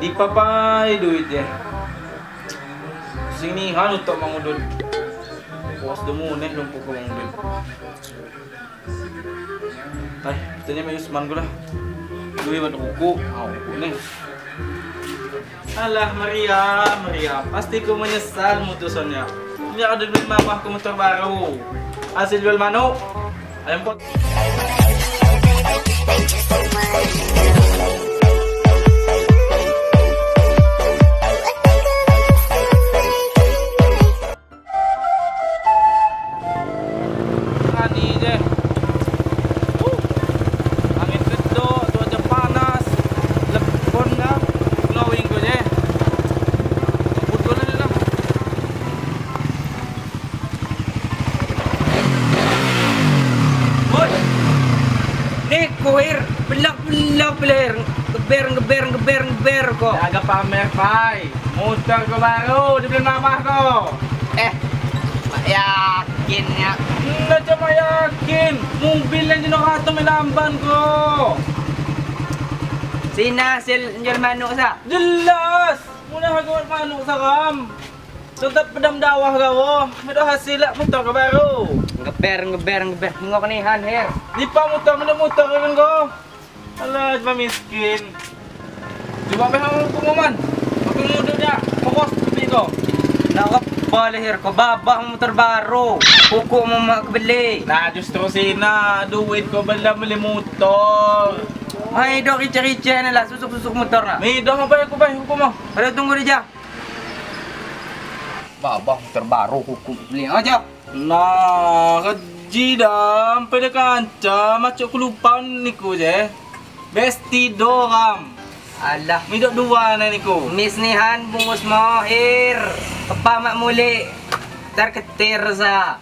Dipapai duit ya. Sini han untuk mangudut. Puas demu nih lumpuh ke mangudut. Tai, tanya me Usman gula. Duit buat ruku, au ruku nih. Alah Maria, Maria, pasti ku menyesal mutusannya. Ini ada duit mamah ke motor baru. Hasil jual manuk. Ayam pot. Kuir, belak-belak beler, geber kok. Jaga pamer pai, motor ko baru dibeli mamah ko. Yakin ya? Nggak cuma yakin, mobil yang jenuh atau melamban ko. Sina hasil jual manuk sa? Jelas, muna harga manuk sa kam. Tetap pedam dawah kau, ada hasil lah motor ko baru. Ngeber. Ngok nihan her. Dipa motor mana motor kan ko. Alah, cuma miskin. Coba peh hang pengumuman. Aku ngudutnya, fokus tepi ko. Nak boleh her ko babah motor baru. Pokok mau mak beli. Nah, justru sina duit ko bela beli motor. Hai dok rica-rica ni lah susuk-susuk motor nak. Mi dah apa aku bay hukum mau. Ada tunggu dia. Babah motor baru hukum beli aja. Nah, keji dah, sampai dia kanca, macam aku lupa niku je. Besti doram. Alah, midok dua na niku. Miss nihan bungus mohir. Kepamak muli. Terketir sa.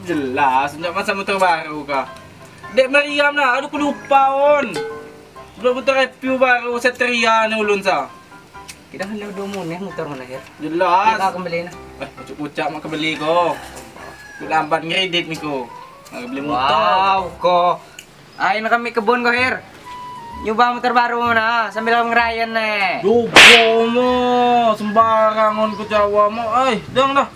Jelas, nak masa motor baru kah? Dek Mariam lah, aduh aku lupa on. Belum motor review baru, Satria ni ulun sa. Kita halau dua muneh motor mana her? Jelas. Kita akan beli nah. Pucuk-pucak mak beli ko. Lambat ngredit niko. Nak beli motor. Wow, ko. Ay na kami kebun ko her. Nyoba motor baru na sambil ngerayan ne. Dubo mo, sembarangon ko Jawa mo. Ay, dang dah.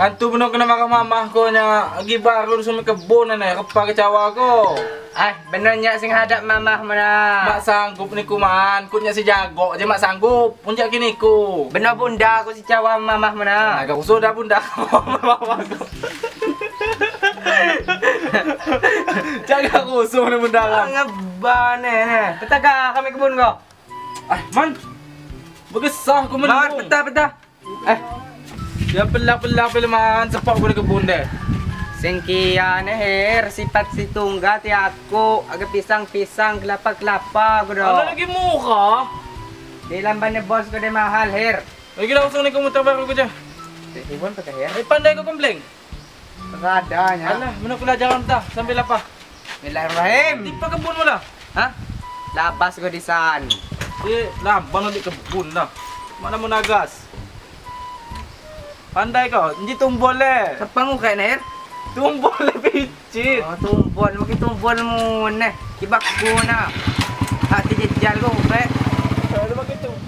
Kantu benar kena marah mamah ko nya. Agi baru sama kebun na kepa kecewa ko. Ay, benernya sing hadap mamah mana. Mak sanggup niku man, kutnya si jago je mak sanggup. Punjak kini ku. Benar bunda aku si cawa mamah mana. Agak sudah bunda mamah ko. Jaga khusus ni benda lah. Ngebane. Petaka kami kebun ko. Ah, man. Bergesah ku man. Peta. Dia pelak-pelak man sepak ku di kebun deh. Singkian her sifat si tungga ti aku agak pisang-pisang kelapa-kelapa ku do. Ala lagi murah. Di lamban ni bos ko de mahal her. Lagi langsung ni ku motor baru ku je. Iwan pakai her. Pandai ko komplain. Radanya. Alah, mana pelajaran dah sambil apa? Bismillahirrahmanirrahim. Di kebun mula. Hah? Labas ko di san. Lamban di kebun dah. Mana mau nagas? Pandai kau, nji tumbol le. Siapa ngukai na her? Tumbol le picit. Oh, tumbol, maki tumbol mu neh. Kibak ku na. Hak tijal ko ukai. Kalau pakai tumbol.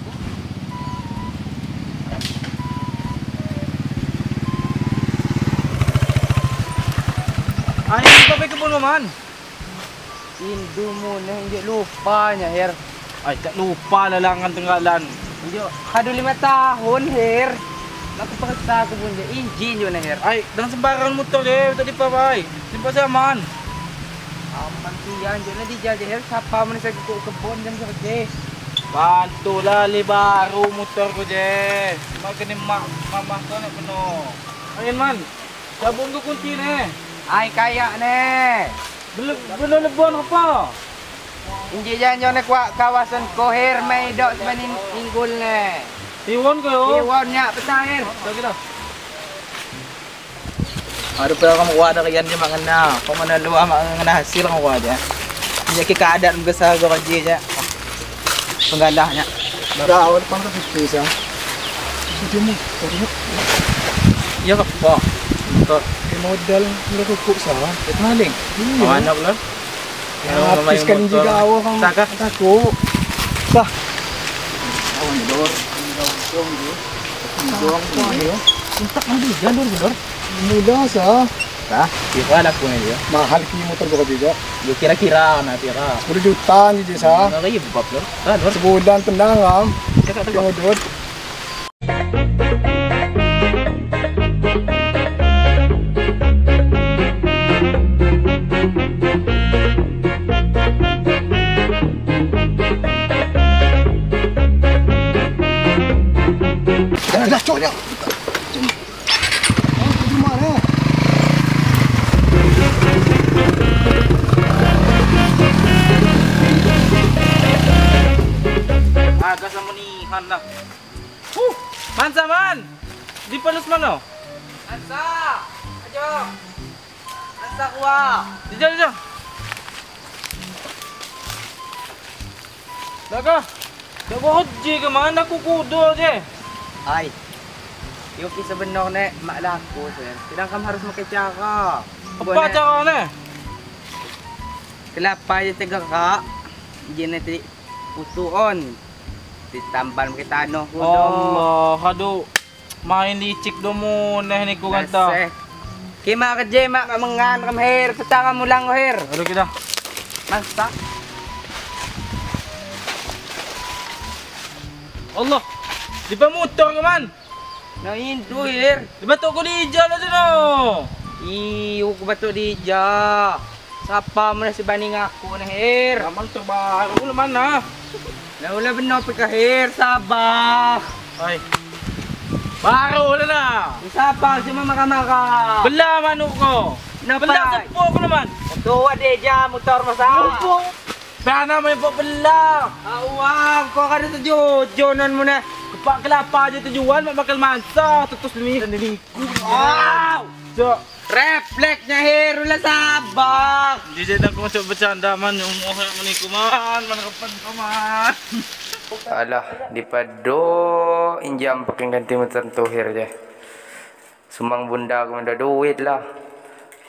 Ay, pa kebun man. Indu mo na hindi lupa niya, her. Ay, tak lupa lalangan tenggalan. Hindi, kado 5 tahun, her. Nakapaksa ko bunda, injin yun na, her. Ay, dan sembarangan motor eh, tadi pa, bay. Simpa siya man. Aman siya, hindi na di dyan, her. Sapa mo na sa kebun, dyan sa kje. Bantu lah, li baru motor ko je. Magani mamah ko na penuh. Ayun man, sabun ko kunti na. Ay, kaya ne. Belum lebuan apa? Inji janjo ne kuak kawasan koher mai dok sebanin ninggul ne. Iwon ko yo. Iwon nya petah her. Dah. Aduh pa kamu kuat dari yan dia mangena. Kau mana lu amak ngena hasil kamu kuat aja. Dia ke keadaan besar gua kerja aja. Penggalahnya. Dah awal pang tu bisa. Dia mu. Ya apa? Motor. Modal ngerokok sah. Itu maling. Mana pula? Habis kan juga awak kamu. Takut. Sah. Awan dor. Dong. Entak nanti jalur dor. Mudah sah. Sah, kira laku ni dia. Mahal ki motor gua juga. Ya kira-kira nak kira. 10 juta ni je sah. Nak raya bab lor. Sah lor. Sebulan tenang am. Cakap tak duit. Dah cok. Gimana? Agak sama ni Han lah. Man saman. Di palus mana? Ansa. Ajo. Ansa kuah. Dijal. Daga. Daga hoji ke mana aku kudo je. Ai. Yuki sebenarnya mak laku sen. Sedang kamu harus pakai cara. Apa cara ni? Kelapa je tegak. Dia nanti putuon. Ditambal pakai tanah kudo. Allah, aduh. Main licik domo neh ni ku kata. Kima kerja mak mengan kam her, petang kamu lang her. Aduh kita. Masak. Allah. Di pa motor ke man? No indu her. Di batuk ku dija lah tu no. Iyo ku batuk dija. Siapa mana si banding aku ni her. Amal terbaru lah mana? Lah ulah benar pe her, sabar. Ai. Baru lah nah. Sabar si mama makan. Belah manuk ko. Belah sepuk ko naman. Tu ada ja motor masa. Sepuk. Bana main pok belah. Awang kau kada sejojonan mu nah. Kepak kelapa je tujuan mak bakal mansa tutus demi demi. Wow. So, refleksnya her ulah sabar. Jadi aku masuk bercanda man umur meniku man man kapan man. Alah, di pado injam pakai ganti motor tu her je. Sumang bunda aku ada duit lah.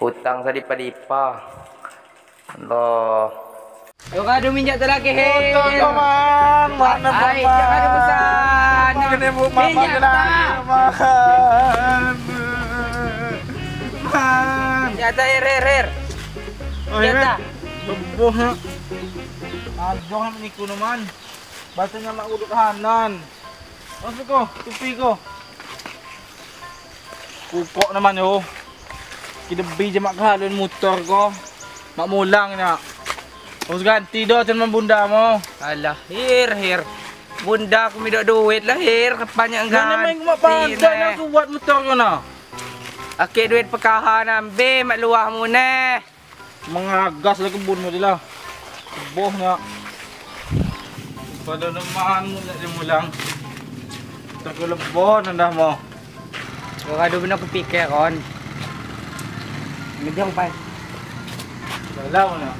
Hutang sa dipa-dipa. Allah. Yo kado minyak lagi her. Motor man, mana ai, jangan ada pesan. Kena bu mama kena. Man. Man. Nyata her her. Nyata. Leboh ha. Aduh meniku naman. Batunya mak uduk hanan. Masuk ko, tupi ko. Pupok naman yo. Kidebi je mak halun motor ko. Mak mulang nak. Terus ganti dah teman bunda mo. Alah, her her. Bunda aku minta duit lah her, kebanyak ganti. Mana main mak pandai nak buat motor ko na. Okey duit pekahan ambil mak luah mu neh. Mengagas lah kebun mu dilah. Keboh nak. Pada naman mu nak dimulang. Tak lebon dah mo. Kau ada benda aku fikir kon. Megang pai. Balau nak.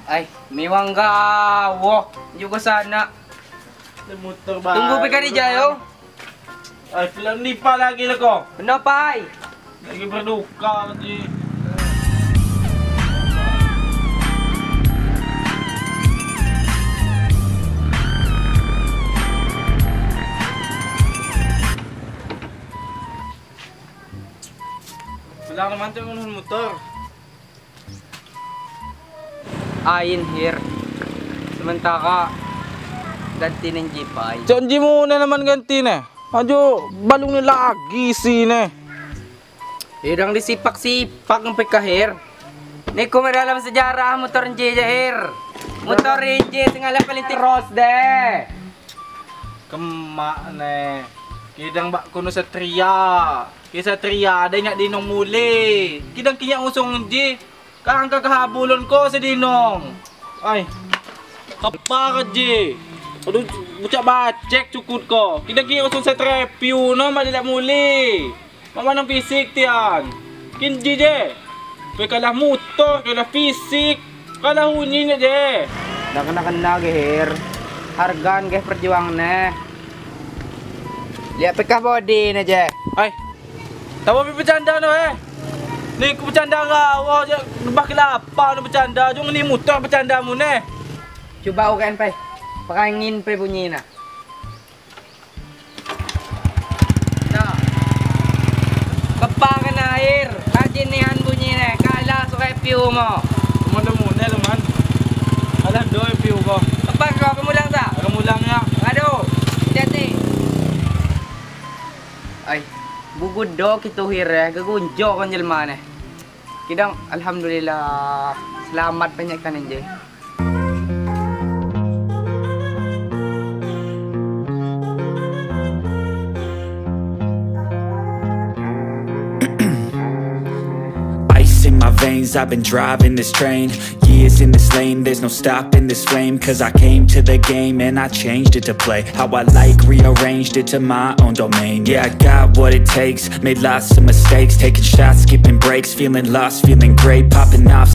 Ay, miwang gawo juga sana. Motor ba? Tunggu pe kali jayo. Ay, film ni pa lagi lah ko. Benda pai? Lagi berduka lagi. Belang naman tu motor. Ayin here. Sementara ganti ng jeep ay. Janji muna naman ganti na. Ajo, balong ni lagi sini. Irang disipak-sipak ng pekahir. Ni ko dalam sejarah motor J jahir. Motor J singala paling tiros deh. Kemak ne. Kidang bak kono Satria. Ki Satria ada nyak dinong mule. Kidang ki nyak usung ji. Kang kakahabulon ko sa dinong. Ay. Kapar ji. Aduh, bucak bacek cukut ko. Kidang ki usung Satria piu no mak dilak mule. Mak manang fisik tian. Kin ji je. Pe kalah motor, kalah fisik, kalah hunyi nya je. Dah kena-kena geher. Hargaan geh perjuangan ne. Lihat pekah body ne je. Ai. Tahu pi bercanda no eh. Ni ku bercanda ngawah je lebah kelapa no bercanda. Jung ni motor bercanda mu ne. Cuba ukan pai. Perangin pai bunyi na. Nah. Kepa kena air, rajin nian bunyi ne. Kalah sukai piu mo. Mun mu ne luman. Alah doi piu ko. Kepa kau kemulang tak? Kemulang ya. Aduh. Hati-hati. Ay, bugud do kitu hire, gegunjo kon jelma ne. Kidang alhamdulillah selamat banyak kan je. Ice in my veins, I've been driving this train. Years in this lane, there's no stopping this flame. Cause I came to the game and I changed it to play how I like, rearranged it to my own domain. Yeah, I got what it takes, made lots of mistakes, taking shots, skipping breaks, feeling lost, feeling great, popping off.